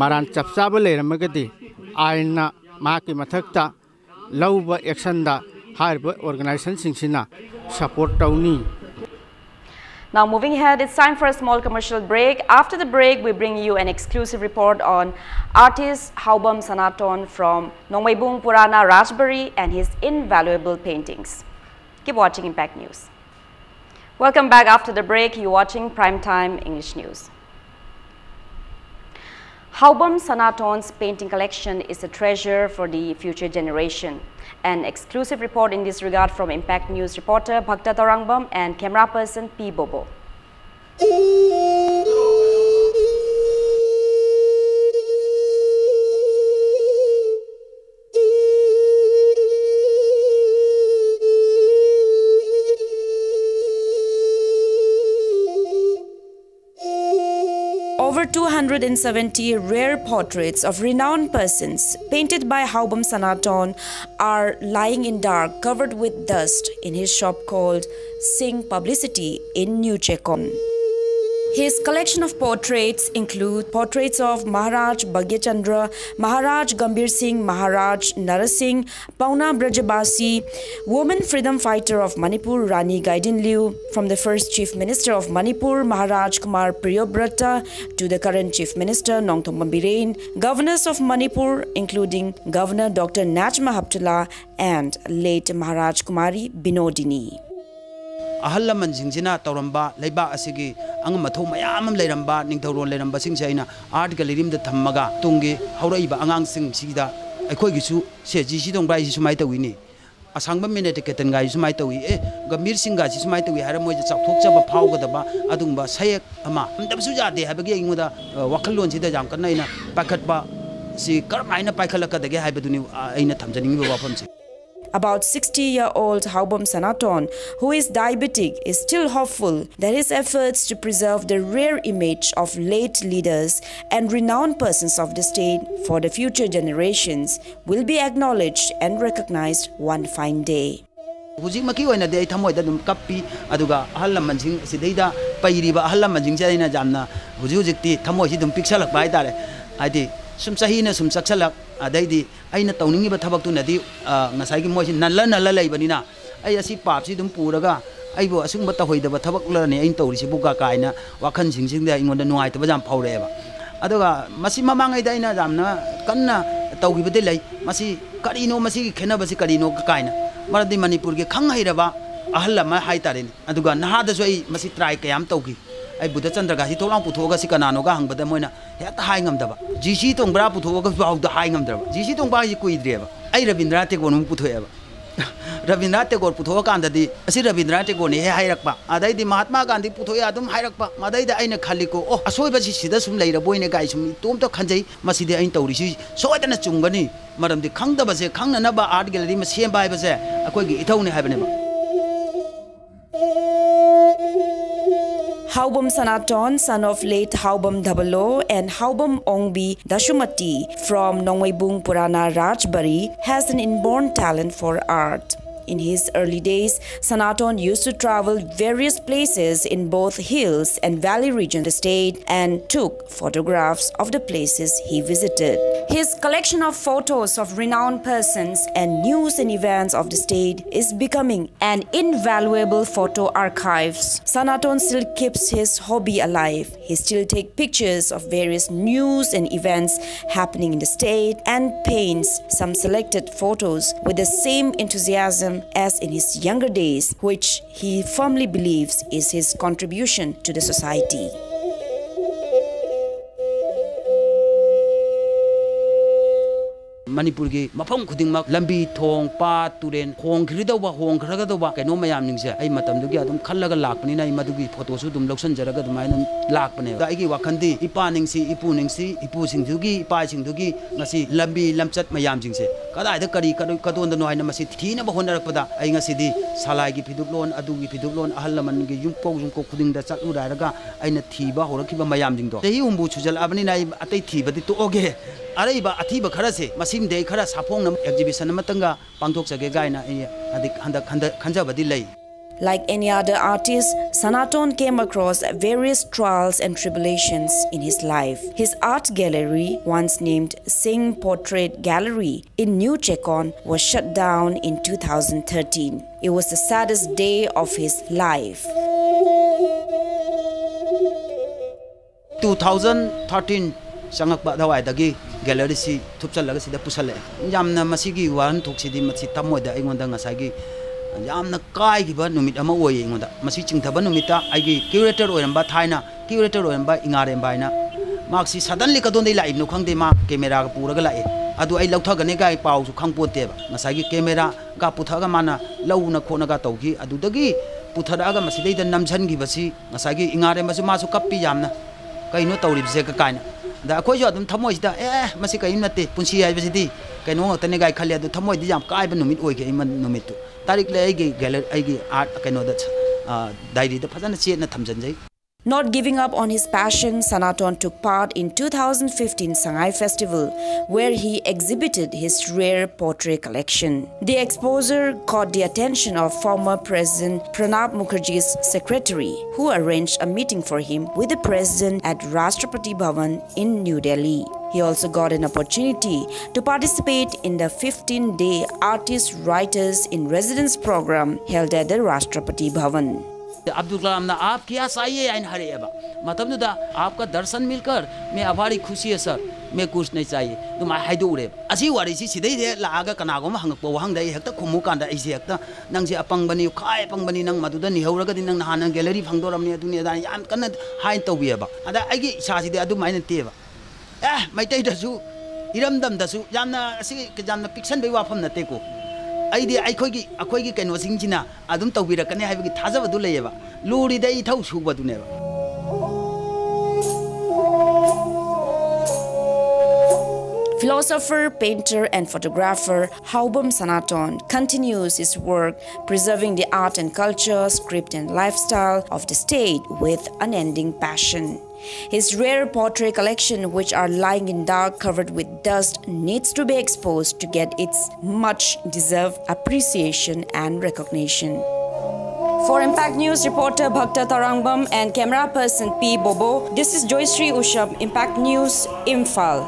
ꯃꯔꯥꯟ ꯆꯞ ꯆꯥꯕ ꯂꯩꯔꯝꯃꯒꯗꯤ ꯑꯥꯏꯟꯅ ꯃꯍꯥꯛꯀꯤ ꯃꯊꯛꯇ ꯂꯧꯕ ꯑꯦꯛꯁꯟꯗ ꯍꯥꯏꯔꯤꯕ ꯑꯣꯔꯒꯅꯥꯏꯖꯦꯁꯟꯁꯤꯡꯁꯤꯅ ꯁꯄꯣꯔꯠ ꯇꯧꯅꯤ꯫ Now moving ahead, it's time for a small commercial break. After the break, we bring you an exclusive report on artist Haobam Sanaton from Nongmeibung Purana Rajbari and his invaluable paintings. Keep watching Impact News. Welcome back after the break. You're watching Prime Time English News. Haobam Sanaton's painting collection is a treasure for the future generation. An exclusive report in this regard from Impact News reporter Bhakta Tarangbam and camera person P Bobo. Over two hundred seventy rare portraits of renowned persons painted by Haobam Sanaton are lying in dark, covered with dust, in his shop called Singh Publicity in New Checkon. His collection of portraits include portraits of Maharaj Bhagyachandra, Maharaj Gambhir Singh, Maharaj Narasingh, Pauna Brajabasi, woman freedom fighter of Manipur Rani Gaidinliu, from the first Chief Minister of Manipur Maharaj Kumar Priyabrata to the current Chief Minister Nongthombam Biren, governors of Manipur including Governor Doctor Najma Heptulla and late Maharaj Kumari Binodini. ꯑꯍꯜ ꯂꯃꯟꯁꯤꯡꯁꯤꯅ ꯇꯧꯔꯝꯕ, ꯂꯩꯕꯥꯛ ꯑꯁꯤꯒꯤ ꯑꯉꯝ ꯑꯊꯧ ꯃꯌꯥꯝ ꯑꯃ ꯂꯩꯔꯝꯕ, ꯅꯤꯡꯊꯧꯔꯣꯜ ꯂꯩꯔꯝꯕꯁꯤꯡꯁꯦ ꯑꯩꯅ ꯑꯥꯔꯠ ꯒꯦꯂꯔꯤ ꯑꯃꯗ ꯊꯝꯃꯒ ꯇꯨꯡꯒꯤ ꯍꯧꯔꯛꯏꯕ ꯑꯉꯥꯡꯁꯤꯡꯁꯤꯗ ꯑꯩꯈꯣꯏꯒꯤꯁꯨ ꯁꯦ ꯖꯤ ꯁꯤ ꯇꯣꯡꯕ꯭ꯔꯥꯏꯁꯤ ꯁꯨꯃꯥꯏꯅ ꯇꯧꯏꯅꯤ, ꯑꯁꯥꯡꯕꯝ ꯃꯦꯅꯦꯇꯤꯀꯦꯇꯟꯒꯥꯏꯁꯤ ꯁꯨꯃꯥꯏꯅ ꯇꯧꯏ, ꯑꯦ ꯒꯝꯚꯤꯔ ꯁꯤꯡꯒꯥꯁꯤ ꯁꯨꯃꯥꯏꯅ ꯇꯧꯏ ꯍꯥꯏꯔ ꯃꯣꯏꯗ ꯆꯥꯎꯊꯣꯛꯆꯕ ꯐꯥꯎꯒꯗꯕ ꯑꯗꯨꯒꯨꯝꯕ ꯁꯌꯦꯛ ꯑꯃ ꯊꯝꯗꯕꯁꯨ ꯌꯥꯗꯦ ꯍꯥꯏꯕꯒꯤ ꯑꯩꯉꯣꯟꯗ ꯋꯥꯈꯜꯂꯣꯟꯁꯤꯗ ꯌꯥꯝ ꯀꯟꯅ ꯑꯩꯅ ꯄꯥꯏꯈꯠꯄ ꯁꯤ ꯀꯔꯝ ꯍꯥꯏꯅ ꯄꯥꯏꯈꯠꯂꯛꯀꯗꯒꯦ ꯍꯥꯏꯕꯗꯨꯅꯤ ꯑꯩꯅ ꯊꯝꯖꯅꯤꯡꯉꯤꯕ ꯋꯥꯐꯝꯁꯦ꯫ About sixty year old Haobam Sanaton, who is diabetic, is still hopeful that his efforts to preserve the rare image of late leaders and renowned persons of the state for the future generations will be acknowledged and recognized one fine day. ꯍꯧꯖꯤꯛꯃꯛꯀꯤ ꯑꯣꯏꯅꯗꯤ ꯑꯩ ꯊꯃꯣꯏꯗ ꯑꯗꯨꯝ ꯀꯞꯄꯤ꯫ ꯑꯗꯨꯒ ꯑꯍꯜ ꯂꯃꯟꯁꯤꯡ, ꯁꯤꯗꯩꯗ ꯄꯩꯔꯤꯕ ꯑꯍꯜ ꯂꯃꯟꯁꯤꯡꯁꯦ ꯑꯩꯅ ꯌꯥꯝꯅ ꯍꯧꯖꯤꯛ ꯍꯧꯖꯤꯛꯇꯤ ꯊꯃꯣꯏꯁꯤ ꯑꯗꯨꯝ ꯄꯤꯛꯁꯜꯂꯛꯄ ꯍꯥꯏꯇꯥꯔꯦ꯫ ꯍꯥꯏꯗꯤ ꯁꯨꯝ ꯆꯍꯤꯅ ꯁꯨꯝ ꯆꯛꯁꯜꯂꯛ, ꯑꯗꯩꯗꯤ ꯑꯩꯅ ꯇꯧꯅꯤꯡꯉꯤꯕ ꯊꯕꯛꯇꯨꯅꯗꯤ ꯉꯁꯥꯏꯒꯤ ꯃꯣꯏꯁꯤ ꯅꯜꯂ ꯅꯜꯂ ꯂꯩꯕꯅꯤꯅ ꯑꯩ ꯑꯁꯤ ꯄꯥꯞꯁꯤ ꯑꯗꯨꯝ ꯄꯨꯔꯒ ꯑꯩꯕꯨ ꯑꯁꯤꯒꯨꯝꯕ ꯇꯧꯍꯩꯗꯕ ꯊꯕꯛꯂꯅꯦ ꯑꯩꯅ ꯇꯧꯔꯤꯁꯤꯕꯨ ꯀꯥꯏꯅ ꯋꯥꯈꯜꯁꯤꯡꯁꯤꯗ ꯑꯩꯉꯣꯟꯗ ꯅꯨꯡꯉꯥꯏꯇꯕ ꯌꯥꯝ ꯐꯥꯎꯔꯛꯑꯦꯕ꯫ ꯑꯗꯨꯒ ꯃꯁꯤ ꯃꯃꯥꯡꯉꯩꯗ ꯑꯩꯅ ꯌꯥꯝꯅ ꯀꯟꯅ ꯇꯧꯈꯤꯕꯗꯤ ꯂꯩ꯫ ꯃꯁꯤ ꯀꯔꯤꯅꯣ, ꯃꯁꯤꯒꯤ ꯈꯦꯠꯅꯕꯁꯤ ꯀꯔꯤꯅꯣ ꯀꯥꯏꯅ, ꯃꯔꯝꯗꯤ ꯃꯅꯤꯄꯨꯔꯒꯤ ꯈꯪ ꯍꯩꯔꯕ ꯑꯍꯜ ꯑꯃ ꯍꯥꯏꯇꯥꯔꯦꯅꯦ꯫ ꯑꯗꯨꯒ ꯅꯍꯥꯗꯁꯨ ꯑꯩ ꯃꯁꯤ ꯇ꯭ꯔꯥꯏ ꯀꯌꯥ ꯑꯃ ꯇꯧꯈꯤ꯫ ꯑꯩ ꯕꯨꯙ ꯆꯟꯗ꯭ꯔꯒꯥꯁꯤ ꯊꯣꯛꯂꯥꯎ ꯄꯨꯊꯣꯛꯑꯒ ꯁꯤ ꯀꯅꯥꯅꯣꯒ ꯍꯪꯕꯗ ꯃꯣꯏꯅ ꯍꯦꯛꯇ ꯍꯥꯏ ꯉꯝꯗꯕ꯫ ꯖꯤ ꯁꯤ ꯇꯣꯡꯕ꯭ꯔꯥ ꯄꯨꯊꯣꯛꯑꯒ ꯐꯥꯎꯗ ꯍꯥꯏ ꯉꯝꯗ꯭ꯔꯕ꯫ ꯖꯤ ꯁꯤ ꯇꯣꯡꯕ꯭ꯔꯥ ꯍꯥꯏꯁꯤ ꯀꯨꯏꯗ꯭ꯔꯤꯑꯕ꯫ ꯑꯩ ꯔꯕꯤꯟꯗ꯭ꯔꯅꯥꯊ ꯇꯦꯒꯣꯔ ꯑꯃꯨꯛ ꯄꯨꯊꯣꯛꯑꯦꯕ꯫ ꯔꯕꯤꯟꯗ꯭ꯔꯅꯥꯊ ꯇꯦꯒꯣꯔ ꯄꯨꯊꯣꯛꯑꯀꯥꯟꯗꯗꯤ ꯑꯁꯤ ꯔꯕꯤꯟꯗ꯭ꯔꯅꯥꯊ ꯇꯦꯒꯣꯔꯅꯦ ꯍꯦꯛ ꯍꯥꯏꯔꯛꯄ꯫ ꯑꯗꯩꯗꯤ ꯃꯍꯥꯇꯃꯥ ꯒꯥꯟꯙꯤ ꯄꯨꯊꯣꯛꯑꯦ ꯑꯗꯨꯝ ꯍꯥꯏꯔꯛꯄ꯫ ꯃꯗꯩꯗ ꯑꯩꯅ ꯈꯜꯂꯤꯀꯣ, ꯑꯣ, ꯑꯁꯣꯏꯕꯁꯤ ꯁꯤꯗ ꯁꯨꯝ ꯂꯩꯔꯕꯣꯏꯅꯦ ꯀꯥꯏ ꯁꯨꯝ ꯏꯇꯣꯝꯇ ꯈꯟꯖꯩ꯫ ꯃꯁꯤꯗꯤ ꯑꯩꯅ ꯇꯧꯔꯤꯁꯤ ꯁꯣꯏꯗꯅ ꯆꯨꯝꯒꯅꯤ꯫ ꯃꯔꯝꯗꯤ ꯈꯪꯗꯕꯁꯦ ꯈꯪꯅꯅꯕ art gallery ꯑꯃ ꯁꯦꯝꯕ ꯍꯥꯏꯕꯁꯦ ꯑꯩꯈꯣꯏꯒꯤ ꯏꯊꯧꯅꯤ ꯍꯥꯏꯕꯅꯦꯕ꯫ Haobam Sanaton, son of late Haobam Dhabalo and Haobam Ongbi Dashumati from Nongmeibung Purana Rajbari, has an inborn talent for art. In his early days, Sanaton used to travel various places in both hills and valley regions of the state and took photographs of the places he visited. His collection of photos of renowned persons and news and events of the state is becoming an invaluable photo archive. Sanaton still keeps his hobby alive. He still takes pictures of various news and events happening in the state and paints some selected photos with the same enthusiasm as in his younger days, which he firmly believes is his contribution to the society. ꯃꯅꯤꯄꯨꯔꯒꯤ ꯃꯐꯝ ꯈꯨꯗꯤꯡꯃꯛ ꯂꯝꯕꯤ, ꯊꯣꯡ, ꯄꯥꯠ, ꯇꯨꯔꯦꯟ, ꯍꯣꯡꯈꯤꯒꯗꯧꯕ, ꯍꯣꯡꯈ꯭ꯔꯒꯗꯧꯕ ꯀꯩꯅꯣ ꯃꯌꯥꯝꯁꯤꯡꯁꯦ ꯑꯩ ꯃꯇꯝꯗꯨꯒꯤ ꯑꯗꯨꯝ ꯈꯜꯂꯒ ꯂꯥꯛꯄꯅꯤꯅ ꯑꯩ ꯃꯗꯨꯒꯤ ꯐꯣꯇꯣꯁꯨ ꯑꯗꯨꯝ ꯂꯧꯁꯤꯟꯖꯔꯒ ꯑꯗꯨꯃꯥꯏꯅ ꯑꯗꯨꯝ ꯂꯥꯛꯄꯅꯦꯕ꯫ ꯑꯗ ꯑꯩꯒꯤ ꯋꯥꯈꯜꯗꯤ ꯏꯄꯥ ꯅꯤꯡꯁꯤ, ꯏꯄꯨ ꯅꯤꯡꯁꯤ, ꯏꯄꯨꯁꯤꯡꯗꯨꯒꯤ, ꯏꯄꯥꯁꯤꯡꯗꯨꯒꯤ ꯉꯁꯤ ꯂꯝꯕꯤ ꯂꯝꯆꯠ ꯃꯌꯥꯝꯁꯤꯡꯁꯦ ꯀꯗꯥꯏꯗ ꯀꯔꯤ ꯀꯗꯣ-, ꯀꯗꯣꯟꯗꯅꯣ ꯍꯥꯏꯅ ꯃꯁꯤ ꯊꯤꯅꯕ ꯍꯣꯠꯅꯔꯛꯄꯗ ꯑꯩ ꯉꯁꯤꯗꯤ ꯁꯂꯥꯏꯒꯤ ꯐꯤꯗꯨꯛꯂꯣꯟ, ꯑꯗꯨꯒꯤ ꯐꯤꯗꯨꯛꯂꯣꯟ, ꯑꯍꯜ ꯂꯃꯟꯒꯤ ꯌꯨꯝꯀꯣꯛ ꯌꯨꯝꯀꯣꯛ ꯈꯨꯗꯤꯡꯗ ꯆꯠꯂꯨꯔꯦ ꯍꯥꯏꯔꯒ ꯑꯩꯅ ꯊꯤꯕ ꯍꯧꯔꯛꯈꯤꯕ ꯃꯌꯥꯝꯁꯤꯡꯗꯣ ꯆꯍꯤ ꯍꯨꯝꯐꯨ ꯁꯨꯖꯜꯂꯛꯑꯕꯅꯤꯅ ꯑꯩ ꯑꯇꯩ ꯊꯤꯕꯗꯤ ꯇꯣꯛꯑꯒꯦ꯫ ꯑꯔꯩꯕ ꯑꯊꯤꯕ ꯈꯔꯁꯦ ꯃꯁꯤꯃꯗꯤ ꯑꯩ ꯈꯔ ꯁꯥꯐꯣꯡꯅ exhibition ꯑꯃꯇꯪꯒ ꯄꯥꯡꯊꯣꯛꯆꯒꯦ ꯀꯥꯏꯅ ꯑꯩ ꯍꯟꯗꯛ, ꯍꯟꯗꯛ, ꯍꯟꯗꯛ ꯈꯟꯖꯕꯗꯤ ꯂꯩ꯫ Like any other artist, Sanaton came across various trials and tribulations in his life. His art gallery, once named Singh Portrait Gallery in New Chekon, was shut down in two thousand thirteen. It was the saddest day of his life. Two thousand thirteen ꯆꯪꯉꯛꯄ ꯑꯗꯨꯋꯥꯏꯗꯒꯤ galleryꯁꯤ ꯊꯨꯞꯆꯜꯂꯒ ꯁꯤꯗ ꯄꯨꯁꯜꯂꯛꯑꯦ꯫ ꯌꯥꯝꯅ ꯃꯁꯤꯒꯤ ꯋꯥꯍꯟꯊꯣꯛꯁꯤꯗꯤ ꯃꯁꯤ ꯇꯝꯃꯣꯏꯗ ꯑꯩꯉꯣꯟꯗ ꯉꯁꯥꯏꯒꯤ ꯌꯥꯝꯅ ꯀꯥꯏꯈꯤꯕ ꯅꯨꯃꯤꯠ ꯑꯃ ꯑꯣꯏꯌꯦ ꯑꯩꯉꯣꯟꯗ꯫ ꯃꯁꯤ ꯆꯤꯡꯊꯕ ꯅꯨꯃꯤꯠꯇ ꯑꯩꯒꯤ curator ꯑꯣꯏꯔꯝꯕ, ꯊꯥꯏꯅ curator ꯑꯣꯏꯔꯝꯕ ꯏꯉꯥꯔꯦꯝꯕ ꯍꯥꯏꯅ, ꯃꯍꯥꯛꯁꯤ suddenly ꯀꯗꯣꯝꯗꯒꯤ ꯂꯥꯛꯏꯕꯅꯣ ꯈꯪꯗꯦ, ꯃꯥ cameraꯒ ꯄꯨꯔꯒ ꯂꯥꯛꯑꯦ꯫ ꯑꯗꯨ ꯑꯩ ꯂꯧꯊꯒꯅꯤ ꯀꯥꯏ ꯄꯥꯎꯁꯨ ꯈꯪꯄꯣꯟꯇꯦꯕ꯫ ꯉꯁꯥꯏꯒꯤ cameraꯒ ꯄꯨꯊꯛꯑꯒ ꯃꯥꯅ ꯂꯧꯅ ꯈꯣꯠꯅꯒ ꯇꯧꯈꯤ꯫ ꯑꯗꯨꯗꯒꯤ ꯄꯨꯊꯔꯛꯑꯒ ꯃꯁꯤꯗꯩꯗ ꯅꯝꯁꯤꯟꯈꯤꯕꯁꯤ ꯉꯁꯥꯏꯒꯤ ꯏꯉꯥꯔꯦꯝꯕꯁꯨ ꯃꯥꯁꯨ ꯀꯞꯄꯤ ꯌꯥꯝꯅ, "ꯀꯩꯅꯣ ꯇꯧꯔꯤꯕꯁꯦ?" ꯀꯥꯏꯅ꯫ ꯑꯗ ꯑꯩꯈꯣꯏꯁꯨ ꯑꯗꯨꯝ ꯊꯃꯣꯏꯁꯤꯗ, "ꯑꯦ, ꯃꯁꯤ ꯀꯔꯤꯝ ꯅꯠꯇꯦ, ꯄꯨꯟꯁꯤ ꯍꯥꯏꯕꯁꯤꯗꯤ ꯀꯩꯅꯣ ꯉꯥꯛꯇꯅꯦ" ꯀꯥꯏ ꯈꯜꯂꯤ꯫ ꯑꯗꯨ ꯊꯃꯣꯏꯗꯤ ꯌꯥꯝ ꯀꯥꯏꯕ ꯅꯨꯃꯤꯠ ꯑꯣꯏꯈꯤ ꯑꯩ ꯃ-, ꯅꯨꯃꯤꯠꯇꯨ꯫ ꯇꯥꯔꯤꯛ ꯂꯩ ꯑꯩꯒꯤ gallery, ꯑꯩꯒꯤ art ꯀꯩꯅꯣꯗ, ꯑ, diaryꯗ ꯐꯖꯅ ꯆꯦꯠꯅ ꯊꯝꯖꯤꯟꯖꯩ꯫ Not giving up on his passion, Sanaton took part in two thousand fifteen Sangai Festival, where he exhibited his rare portrait collection. The exposure caught the attention of former President Pranab Mukherjee's secretary, who arranged a meeting for him with the president at Rashtrapati Bhavan in New Delhi. He also got an opportunity to participate in the fifteen-day Artist Writers in Residence program held at the Rashtrapati Bhavan. Abdul ꯀꯂꯥꯝꯅ "आप क्या चाहिए?" ꯍꯥꯏꯅ ꯍꯥꯏꯔꯛꯑꯦꯕ꯫ ꯃꯇꯝꯗꯨꯗ "आपका दर्शन मिलकर मैं भारी खुशी है सर, मैं कुछ नहीं चाहिए" ꯑꯗꯨꯃꯥꯏꯅ ꯍꯥꯏꯗꯣꯛꯎꯔꯦꯕ꯫ ꯑꯁꯤ ꯋꯥꯔꯤꯁꯤ ꯁꯤꯗꯩꯗ ꯂꯥꯛꯑꯒ ꯀꯅꯥꯒꯨꯝꯕ ꯍꯪꯉꯛꯄ ꯋꯥꯍꯪꯗ ꯑꯩ ꯍꯦꯛꯇ ꯈꯨꯝꯃꯨ ꯀꯥꯟꯗ, ꯑꯩꯁꯦ ꯍꯦꯛꯇ, "ꯅꯪꯁꯦ ꯑꯄꯪꯕꯅꯤ, ꯈ꯭ꯋꯥꯏ ꯑꯄꯪꯕꯅꯤ, ꯅꯪ ꯃꯗꯨꯗ ꯅꯤꯍꯧꯔꯒꯗꯤ ꯅꯪ ꯅꯍꯥꯟꯅ gallery ꯐꯪꯗꯧꯔꯕꯅꯤ", ꯑꯗꯨꯅꯤ ꯑꯗꯥ ꯌꯥꯝ ꯀꯟꯅ ꯍꯥꯏꯅ ꯇꯧꯕꯤꯑꯕ꯫ ꯑꯗ ꯑꯩꯒꯤ ꯏꯁꯥꯁꯤꯗꯤ ꯑꯗꯨꯃꯥꯏꯅ ꯅꯠꯇꯦꯕ꯫ ꯑꯦ, ꯃꯩꯇꯩꯗꯁꯨ, ꯏꯔꯝꯗꯝꯗꯁꯨ ꯌꯥꯝꯅ, ꯑꯁꯤ ꯌꯥꯝꯅ ꯄꯤꯛꯁꯟꯕꯩ ꯋꯥꯐꯝ ꯅꯠꯇꯦꯀꯣ꯫ ꯑꯩꯗꯤ ꯑꯩꯈꯣꯏꯒꯤ, ꯑꯩꯈꯣꯏꯒꯤ ꯀꯩꯅꯣꯁꯤꯡꯁꯤꯅ ꯑꯗꯨꯝ ꯇꯧꯕꯤꯔꯛꯀꯅꯤ ꯍꯥꯏꯕꯒꯤ ꯊꯥꯖꯕꯗꯨ ꯂꯩꯌꯦꯕ꯫ ꯂꯨꯔꯤꯗ ꯏꯊꯧ ꯁꯨꯕꯗꯨꯅꯦꯕ꯫ Philosopher, painter, and photographer Haobam Sanaton continues his work preserving the art and culture, script and lifestyle of the state with unending passion. His rare portrait collection, which are lying in dark covered with dust, needs to be exposed to get its much deserved appreciation and recognition. For Impact News reporter Bhakta Tarangbam and camera person P Bobo, this is Joyshri Ushap, Impact News, Imphal.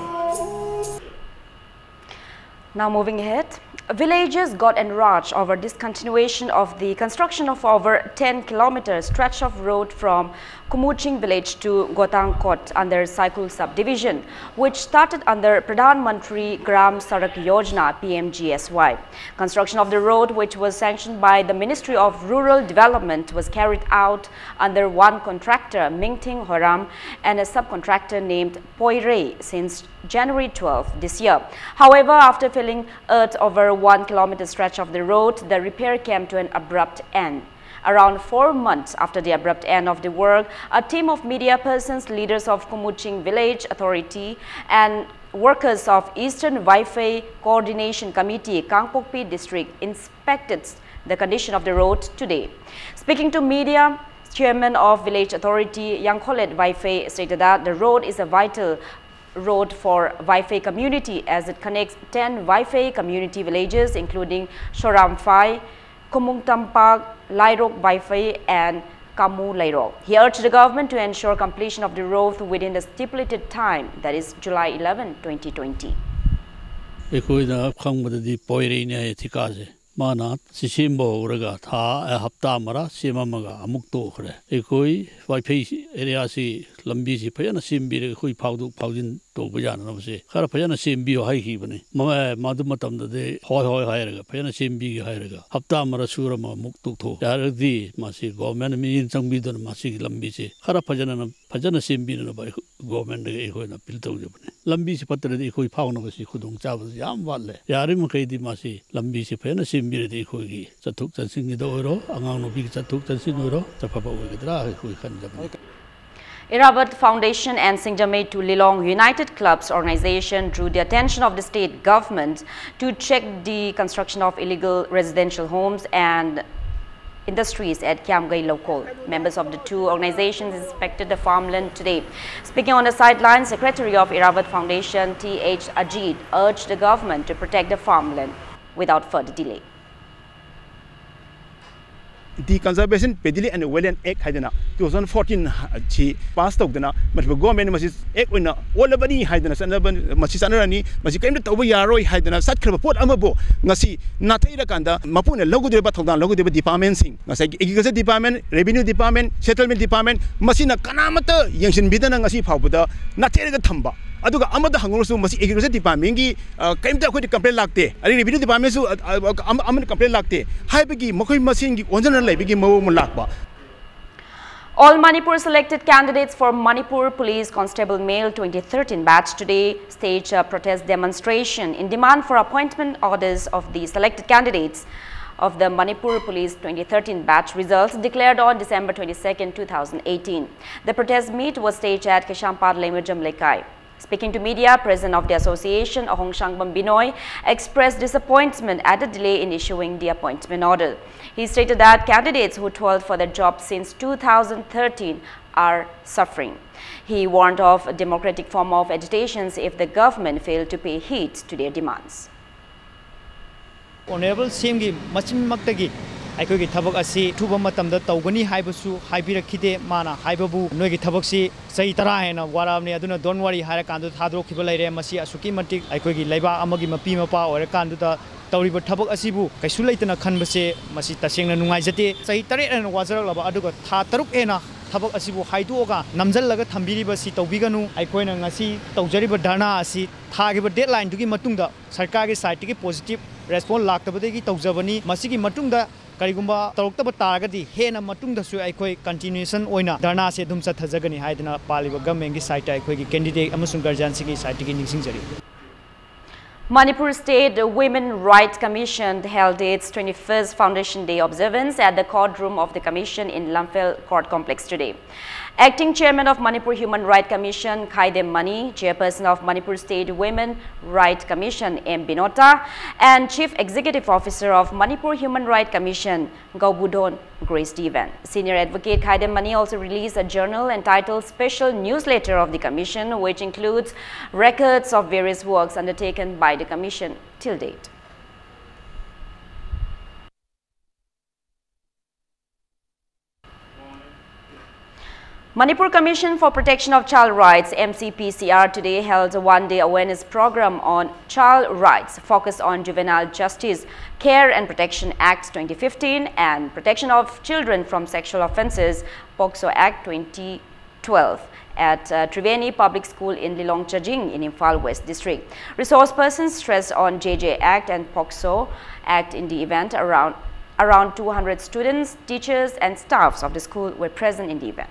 Now moving ahead, villagers got enraged over discontinuation of the construction of over ten kilometer stretch of road from Kumuching village to Gotangkot under Saikul subdivision, which started under Pradhan Mantri Gram Sadak Yojana, P M G S Y. Construction of the road, which was sanctioned by the Ministry of Rural Development, was carried out under one contractor, Mingting Horam, and a subcontractor named Poirei since January twelfth this year. However, after filling earth over one kilometer stretch of the road, the repair came to an abrupt end. Around four months after the abrupt end of the work, a team of media persons, leaders of Kumuching Village Authority, and workers of Eastern Vaiphei Coordination Committee, Kangpokpi District, inspected the condition of the road today. Speaking to media, Chairman of Village Authority, Yangkholet Vaiphei, stated that the road is a vital road for Vaiphei community as it connects ten Vaiphei community villages, including Shoramphai, Kumungtampak, Lairok Vaiphei, and Kamu Lairok. He urged the government to ensure completion of the road within the stipulated time, that is July eleven, twenty twenty. ꯑꯩꯈꯣꯏꯅ ꯈꯪꯕꯗꯗꯤ ꯄꯣꯏꯔꯩꯅꯤ ꯍꯥꯏꯌꯦ ꯊꯤꯀꯥꯁꯦ꯫ ꯃꯥꯅ ꯁꯤ ꯁꯦꯝꯕ ꯍꯧꯔꯒ ꯊꯥ, ꯑ, ꯍꯞꯇꯥ ꯑꯃꯔ ꯁꯦꯝꯃꯝꯃꯒ ꯑꯃꯨꯛ ꯇꯣꯛꯈ꯭ꯔꯦ꯫ ꯑꯩꯈꯣꯏ ꯋꯥꯏꯐꯩ ꯑꯦꯔꯤꯌꯥꯁꯤ ꯂꯝꯕꯤꯁꯤ ꯐꯖꯅ ꯁꯦꯝꯕꯤꯔꯒ ꯑꯩꯈꯣꯏ ꯐꯥꯎꯗꯣꯛ ꯐꯥꯎꯖꯤꯟ ꯇꯧꯕ ꯌꯥꯅꯅꯕꯁꯦ ꯈꯔ ꯐꯖꯅ ꯁꯦꯝꯕꯤꯌꯨ ꯍꯥꯏꯈꯤꯕꯅꯤ꯫ ꯃ-, ꯃꯗꯨ ꯃꯇꯝꯗꯗꯤ ꯍꯣꯏ ꯍꯣꯏ ꯍꯥꯏꯔꯒ ꯐꯖꯅ ꯁꯦꯝꯕꯤꯒꯦ ꯍꯥꯏꯔꯒ ꯍꯞꯇꯥ ꯑꯃꯔ ꯁꯨꯔꯝꯃ ꯑꯃꯨꯛ ꯇꯣꯛꯊꯣꯛ꯫ ꯌꯥꯔꯒꯗꯤ ꯃꯁꯤ ꯒꯣꯔꯃꯦꯟꯅ ꯃꯤꯠꯌꯦꯡ ꯆꯪꯕꯤꯗꯨꯅ ꯃꯁꯤꯒꯤ ꯂꯝꯕꯤꯁꯦ ꯈꯔ ꯐꯖꯅ ꯐꯖꯅ ꯁꯦꯝꯕꯤꯅꯅꯕ ꯑꯩꯈꯣꯏ ꯒꯣꯔꯃꯦꯟꯗꯒꯤ ꯑꯩꯈꯣꯏꯅ ꯑꯄꯤꯜ ꯇꯧꯖꯕꯅꯤ꯫ ꯂꯝꯕꯤꯁꯤ ꯐꯠꯇ꯭ꯔꯗꯤ ꯑꯩꯈꯣꯏ ꯐꯥꯎꯅꯕꯁꯤ ꯈꯨꯗꯣꯡꯆꯥꯕꯁꯤ ꯌꯥꯝ ꯋꯥꯠꯂꯦ꯫ ꯌꯥꯔꯤꯕꯃꯈꯩꯗꯤ ꯃꯁꯤ ꯂꯝꯕꯤꯁꯤ ꯐꯖꯅ ꯁꯦꯝꯕꯤꯔꯗꯤ ꯑꯩꯈꯣꯏꯒꯤ ꯆꯠꯊꯣꯛ ꯆꯠꯁꯤꯟꯒꯤꯗ ꯑꯣꯏꯔꯣ, ꯑꯉꯥꯡ ꯅꯨꯄꯤꯒꯤ ꯆꯠꯊꯣꯛ ꯆꯠꯁꯤꯟ ꯑꯣꯏꯔꯣ, ꯆꯠꯐꯕ ꯑꯣꯏꯒꯗ꯭ꯔꯥ ꯑꯩꯈꯣꯏ ꯈꯟꯖꯕꯅꯤ꯫ Irrawaddy Foundation and Singjameithu Lilong United Clubs Organization drew the attention of the state government to check the construction of illegal residential homes and industries at Kiamgay Lokol. Members of the two organizations inspected the farmland today. Speaking on the sideline, Secretary of Irrawaddy Foundation, T H Ajit, urged the government to protect the farmland without further delay. The Conservation Padily and Wetland Act ꯍꯥꯏꯗꯅ two thousand fourteen ꯁꯤ ꯄꯥꯁ ꯇꯧꯗꯅ ꯃꯅꯤꯄꯨꯔ ꯒꯣꯔꯃꯦꯟꯅ ꯃꯁꯤ ꯑꯦꯛ ꯑꯣꯏꯅ ꯑꯣꯜꯂꯕꯅꯤ ꯍꯥꯏꯗꯅ ꯆꯠꯅꯕ, ꯃꯁꯤ ꯆꯠꯅꯔꯅꯤ, ꯃꯁꯤ ꯀꯔꯤꯝꯇ ꯇꯧꯕ ꯌꯥꯔꯣꯏ ꯍꯥꯏꯗꯅ ꯆꯠꯈ꯭ꯔꯕ ꯄꯣꯠ ꯑꯃꯕꯨ ꯉꯁꯤ ꯅꯥꯊꯩꯔꯀꯥꯟꯗ ꯃꯄꯨꯅ ꯂꯧꯒꯗꯧꯔꯤꯕ ꯊꯧꯗꯥꯡ ꯂꯧꯒꯗꯧꯔꯤꯕ ꯗꯤꯄꯥꯔꯠꯃꯦꯟꯁꯤꯡ, ꯉꯁꯥꯏꯒꯤ Agriculture Department, Revenue Department, Settlement Department, ꯃꯁꯤꯅ ꯀꯅꯥꯃꯠꯇ ꯌꯦꯡꯁꯤꯟꯕꯤꯗꯅ ꯉꯁꯤ ꯐꯥꯎꯕꯗ ꯅꯥꯊꯩꯔꯒ ꯊꯝꯕ, ꯑꯗꯨꯒ ꯑꯃꯗ ꯍꯪꯉꯨꯔꯁꯨ ꯃꯁꯤ Agriculture Departmentꯒꯤ ꯑ, ꯀꯔꯤꯝꯇ ꯑꯩꯈꯣꯏꯗ ꯀꯝꯄ꯭ꯂꯦꯟ ꯂꯥꯛꯇꯦ, ꯑꯗꯩ Revenue Departmentꯁꯨ, ꯑ, ꯑ, ꯑꯃ-, ꯑꯃꯅ ꯀꯝꯄ꯭ꯂꯦꯟ ꯂꯥꯛꯇꯦ ꯍꯥꯏꯕꯒꯤ ꯃꯈꯣꯏ ꯃꯁꯦꯟꯒꯤ ꯑꯣꯟꯖꯅ ꯂꯩꯕꯒꯤ ꯃꯑꯣꯡ ꯑꯃ ꯂꯥꯛꯄ꯫ All Manipur selected candidates for Manipur Police Constable Male twenty thirteen batch today stage a protest demonstration in demand for appointment orders of the selected candidates of the Manipur Police twenty thirteen batch results declared on December twenty-second, two thousand eighteen. The protest meet was staged at Keshampad Lemurjam Lekai. Speaking to media, President of the Association, Ahong Shangbam Binoy, expressed disappointment at the delay in issuing the appointment order. He stated that candidates who toiled for the job since two thousand thirteen are suffering. He warned of a democratic form of agitations if the government failed to pay heed to their demands. Honourable ꯁꯤ ꯑꯦꯝꯒꯤ ꯃꯆꯤꯟꯃꯛꯇꯒꯤ ꯑꯩꯈꯣꯏꯒꯤ ꯊꯕꯛ ꯑꯁꯤ ꯑꯊꯨꯕ ꯃꯇꯝꯗ ꯇꯧꯒꯅꯤ ꯍꯥꯏꯕꯁꯨ ꯍꯥꯏꯕꯤꯔꯛꯈꯤꯗꯦ꯫ ꯃꯥꯅ ꯍꯥꯏꯕꯕꯨ ꯅꯣꯏꯒꯤ ꯊꯕꯛꯁꯤ ꯆꯍꯤ ꯇꯔꯥ ꯍꯦꯟꯅ ꯋꯥꯔꯛꯑꯕꯅꯤ, ꯑꯗꯨꯅ don't worry ꯍꯥꯏꯔꯀꯥꯟꯗ ꯊꯥꯗꯣꯛꯈꯤꯕ ꯂꯩꯔꯦ꯫ ꯃꯁꯤ ꯑꯁꯨꯛꯀꯤ ꯃꯇꯤꯛ ꯑꯩꯈꯣꯏꯒꯤ ꯂꯩꯕꯥꯛ ꯑꯃꯒꯤ ꯃꯄꯤ ꯃꯄꯥ ꯑꯣꯏꯔꯀꯥꯟꯗꯨꯗ ꯇꯧꯔꯤꯕ ꯊꯕꯛ ꯑꯁꯤꯕꯨ ꯀꯩꯁꯨ ꯂꯩꯇꯅ ꯈꯟꯕꯁꯦ ꯃꯁꯤ ꯇꯁꯦꯡꯅ ꯅꯨꯡꯉꯥꯏꯖꯗꯦ꯫ ꯆꯍꯤ ꯇꯔꯦꯠ ꯍꯦꯟꯅ ꯋꯥꯖꯔꯛꯂꯕ ꯑꯗꯨꯒ ꯊꯥ ꯇꯔꯨꯛ ꯍꯦꯟꯅ ꯊꯕꯛ ꯑꯁꯤꯕꯨ ꯍꯥꯏꯗꯣꯛꯑꯒ ꯅꯝꯁꯤꯜꯂꯒ ꯊꯝꯕꯤꯔꯤꯕ ꯁꯤ ꯇꯧꯕꯤꯒꯅꯨ꯫ ꯑꯩꯈꯣꯏꯅ ꯉꯁꯤ ꯇꯧꯖꯔꯤꯕ ꯙꯔꯅꯥ ꯑꯁꯤ ꯊꯥꯈꯤꯕ ꯗꯦꯗꯂꯥꯏꯟꯗꯨꯒꯤ ꯃꯇꯨꯡꯗ ꯁꯔꯀꯥꯔꯒꯤ ꯁꯥꯏꯠꯇꯒꯤ ꯄꯣꯖꯤꯇꯤꯞ ꯔꯦꯁꯄꯣꯟꯁ ꯂꯥꯛꯇꯕꯗꯒꯤ ꯇꯧꯖꯕꯅꯤ꯫ ꯃꯁꯤꯒꯤ ꯃꯇꯨꯡꯗ ꯀꯔꯤꯒꯨꯝꯕ ꯇꯧꯔꯛꯇꯕ ꯇꯥꯔꯒꯗꯤ ꯍꯦꯟꯅ ꯃꯇꯨꯡꯗꯁꯨ ꯑꯩꯈꯣꯏ ꯀꯟꯇꯤꯅ꯭ꯌꯨꯁꯟ ꯑꯣꯏꯅ ꯙꯔꯅꯥꯁꯦ ꯑꯗꯨꯝ ꯆꯠꯊꯖꯒꯅꯤ ꯍꯥꯏꯗꯅ ꯄꯥꯜꯂꯤꯕ ꯒꯚꯔꯟꯃꯦꯟꯒꯤ ꯁꯥꯏꯠꯇ ꯑꯩꯈꯣꯏꯒꯤ ꯀꯦꯟꯗꯤꯗꯦꯠ ꯑꯃꯁꯨꯡ ꯒꯥꯔꯖꯤꯌꯥꯟꯁꯤꯡꯒꯤ ꯁꯥꯏꯠꯇꯒꯤ ꯅꯤꯡꯁꯤꯡꯖꯔꯤ꯫ Manipur State Women Right Commission held its twenty-first Foundation Day observance at the courtroom of the Commission in Lamphel Court Complex today. Acting Chairman of Manipur Human Right Commission, Khaidem Mani, Chairperson of Manipur State Women Right Commission, M Binota, and Chief Executive Officer of Manipur Human Right Commission, Gaubudon Grace Divan. Senior Advocate Khaidem Mani also released a journal entitled Special Newsletter of the Commission, which includes records of various works undertaken by the Commission till date. Manipur Commission for Protection of Child Rights, M C P C R, today held a one-day awareness program on child rights, focused on Juvenile Justice, Care and Protection Act twenty fifteen and Protection of Children from Sexual Offences, POCSO Act twenty twelve, at uh, Triveni Public School in Lilong Chajing in Imphal West District. Resource persons stressed on J J Act and POCSO Act in the event. Around, around two hundred students, teachers and staffs of the school were present in the event.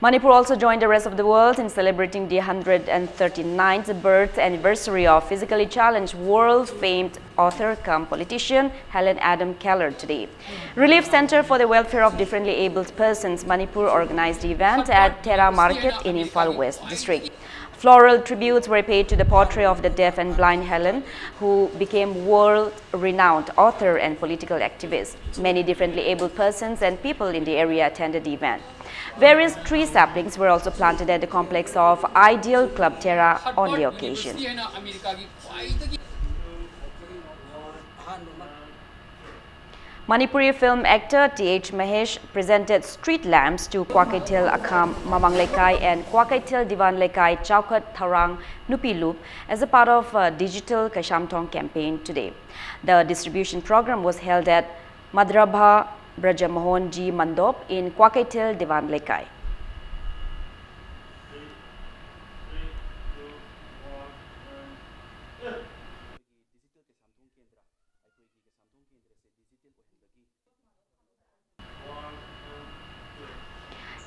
Manipur also joined the rest of the world in celebrating the hundred and thirty-ninth birth anniversary of physically challenged, world-famed author cum politician Helen Adam Keller today. Relief Center for the Welfare of Differently Abled Persons, Manipur, organized the event at Tera Market in Imphal West District. Floral tributes were paid to the portrait of the deaf and blind Helen, who became world-renowned author and political activist. Many differently abled persons and people in the area attended the event. Various tree saplings were also planted at the complex of Ideal Club Tera on the occasion. Manipuri film actor T H Mahesh presented street lamps to Kwakeithel Akham Mamang Leikai and Kwakeithel Diwan Leikai Chaukhat Tharang Nupi Lup as a part of a digital Kaishamthong campaign today. The distribution program was held at Madrabha Brajamohan Ji Mandop in Kwakeithel Diwan Leikai.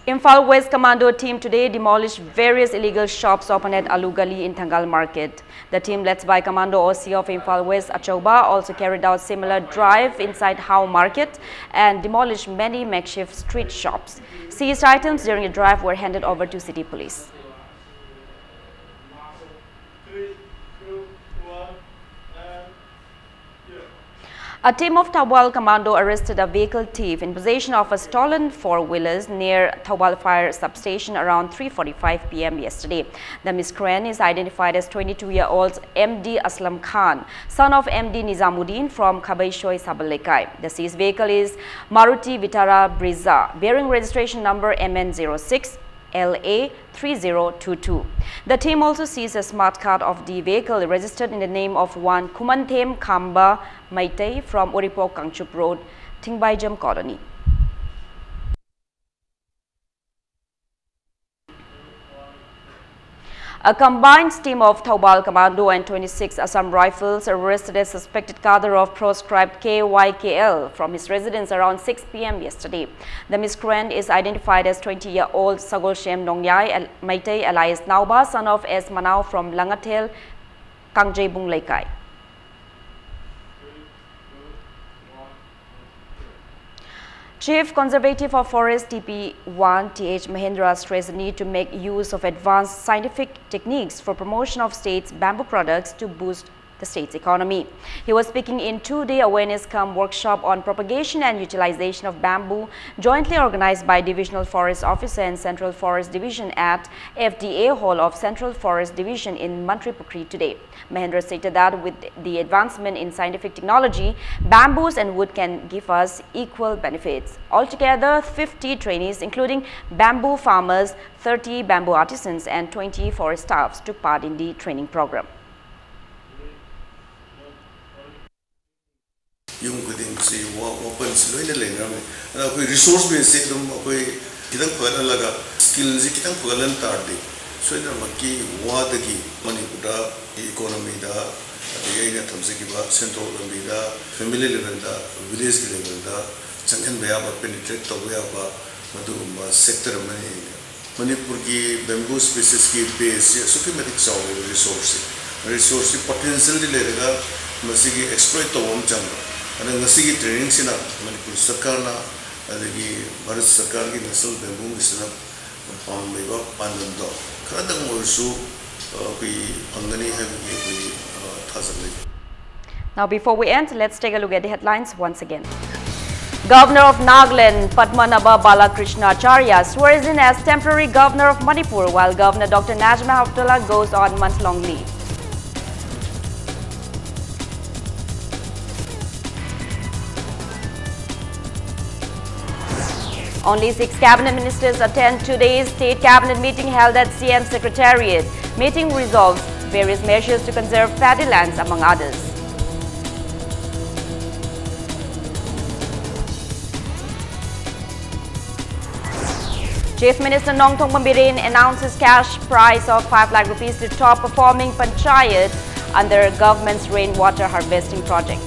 Imphal West Commando team today demolished various illegal shops open at Alu Gali in Thangal Market. The team, led by Commando O C of Imphal West, Achauba, also carried out similar drive inside How Market and demolished many makeshift street shops. Seized items during a drive were handed over to city police. A team of Thoubal commando arrested a vehicle thief in possession of a stolen four-wheelers near Thoubal Fire Substation around three forty-five p m yesterday. The miscreant is identified as twenty-two-year-old M D Aslam Khan, son of M D Nizamuddin from Khabaishoi Sabal Lekai. The seized vehicle is Maruti Vitara Brezza, bearing registration number M N zero six L A three zero two two. The team also seized a smart card of the vehicle registered in the name of one Khumanthem Khamba Meitei from Uripok Kangchup Road, Thingbaijam Colony. A combined team of Thoubal Commando and twenty-six Assam Rifles arrested a suspected cadre of proscribed K Y K L from his residence around six p m yesterday. The miscreant is identified as twenty-year-old Sagolshem Nongyai, al-, Meitei, alias Nauba, son of S Manao from Langathel, Kangjeibung Leikai. Chief Conservative of Forest, T P one, T H Mahendra, stressed the need to make use of advanced scientific techniques for promotion of state's bamboo products to boost the state's economy. He was speaking in two-day awareness cum workshop on propagation and utilization of bamboo, jointly organized by Divisional Forest Officer and Central Forest Division at F D A Hall of Central Forest Division in Mantripukri today. Mahendra stated that with the advancement in scientific technology, bamboos and wood can give us equal benefits. Altogether, fifty trainees, including bamboo farmers, thirty bamboo artisans, and twenty forest staffs took part in the training program. ꯌꯨꯝ ꯈꯨꯗꯤꯡꯁꯤ ꯋꯥ-, ꯋꯥꯄꯟꯁꯤ ꯂꯣꯏꯅ ꯂꯩꯅꯔꯝꯃꯤ꯫ ꯑꯗ ꯑꯩꯈꯣꯏ resource base ꯁꯤ ꯑꯗꯨꯝ ꯑꯩꯈꯣꯏ ꯈꯤꯇꯪ ꯐꯒꯠꯍꯜꯂꯒ, skill ꯁꯤ ꯈꯤꯇꯪ ꯐꯒꯠꯍꯟ ꯇꯥꯔꯗꯤ, ꯁꯣꯏꯗꯅꯃꯛꯀꯤ ꯋꯥꯗꯒꯤ ꯃꯅꯤꯄꯨꯔꯗ economy ꯗ, ꯑꯗꯒꯤ ꯑꯩꯅ ꯊꯝꯖꯈꯤꯕ ꯁꯦꯟꯊꯣꯛ ꯂꯝꯕꯤꯗ, family level ꯗ, village ꯀꯤ level ꯗ ꯆꯪꯍꯟꯕ ꯌꯥꯕ, penetrate ꯇꯧꯕ ꯌꯥꯕ ꯃꯗꯨꯒꯨꯝꯕ sector ꯑꯃꯅꯤ꯫ ꯃꯅꯤꯄꯨꯔꯒꯤ bamboo species ꯀꯤ base ꯁꯤ ꯑꯁꯨꯛꯀꯤ ꯃꯇꯤꯛ ꯆꯥꯎꯋꯦꯕ, resource ꯁꯤ꯫ Resource ꯁꯤ potential ꯗꯤ ꯂꯩꯔꯒ ꯃꯁꯤꯒꯤ exploit ꯇꯧꯕ ꯑꯃ ꯆꯪꯕ꯫ ꯑꯗ ꯉꯁꯤꯒꯤ training ꯁꯤꯅ ꯃꯅꯤꯄꯨꯔ ꯁꯔꯀꯥꯔꯅ, ꯑꯗꯒꯤ ꯚꯥꯔꯠ ꯁꯔꯀꯥꯔꯒꯤ National Bamboo Mission ꯅ ꯄꯥꯝꯂꯤꯕ ꯄꯥꯟꯗꯝꯗꯣ ꯈꯔꯗꯪ ꯑꯣꯏꯔꯁꯨ, ꯑ, ꯑꯩꯈꯣꯏ ꯐꯪꯒꯅꯤ ꯍꯥꯏꯕꯒꯤ ꯑꯩꯈꯣꯏꯒꯤ, ꯑ, ꯊꯥꯖꯕ ꯂꯩ꯫ Now, before we end, let's take a look at the headlines once again. Governor of Nagaland, Padmanabha Balakrishna Acharya, swears in as temporary governor of Manipur, while Governor Doctor Najma Heptulla goes on month-long leave. Only six cabinet ministers attend today's state cabinet meeting held at C M Secretariat. Meeting resolves various measures to conserve paddy lands, among others. Chief Minister Nongthombam Biren announces cash prize of five lakh rupees to top performing panchayat under government's rainwater harvesting project.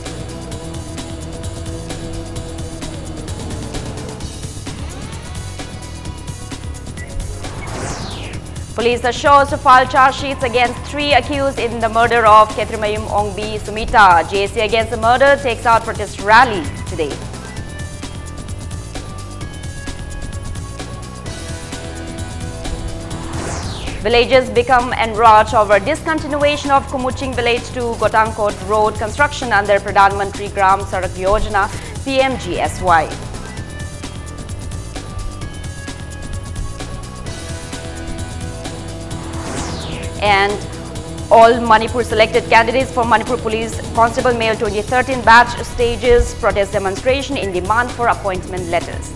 Police are sure to file charge sheets against three accused in the murder of Khetrimayum Ongbi Sumita. J A C against the murder takes out protest rally today. Villagers become enraged over discontinuation of Kumuching village to Gotangkot road construction under Pradhan Mantri Gram Sadak Yojana, P M G S Y. And all Manipur selected candidates for Manipur Police Constable Mail twenty thirteen batch stages protest demonstration in demand for appointment letters.